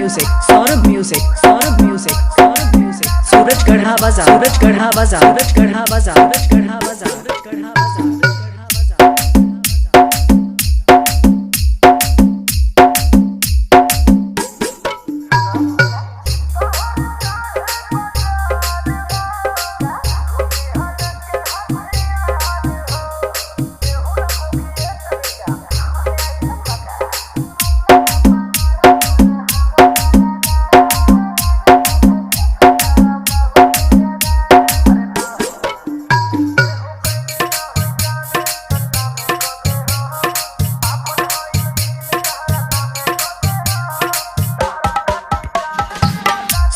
Music, Saurabh Music, Saurabh Music, Saurabh Music, Suraj Garha Bazaar, Suraj Garha Bazaar, Suraj Garha Bazaar, Suraj Garha Bazaar, Suraj Garha Bazaar, Suraj Garha Bazaar.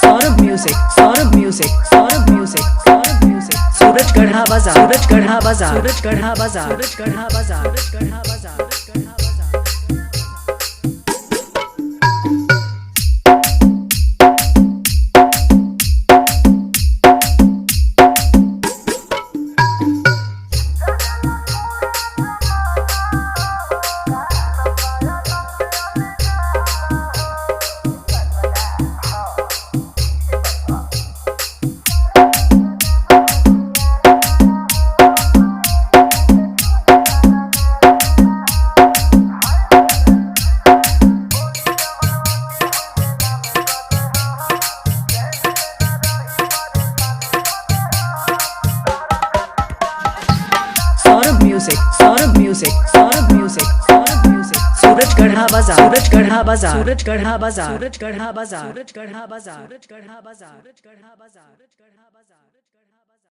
Saurabh Music, Saurabh Music, Saurabh Music, Saurabh Music, Suraj Garha Bazaar, Suraj Garha Bazaar, Suraj Garha Bazaar, Suraj Garha Bazaar, Suraj Garha Bazaar, Suraj Garha Bazaar. Saurabh Music, Saurabh Music, Saurabh Music, Saurabh Music, Suraj Garha Bazaar, Suraj Garha Bazaar, Suraj Garha Bazaar, Suraj Garha Bazaar, Suraj Garha Bazaar, Suraj Garha Bazaar, Suraj Garha Bazaar, Suraj Garha Bazaar.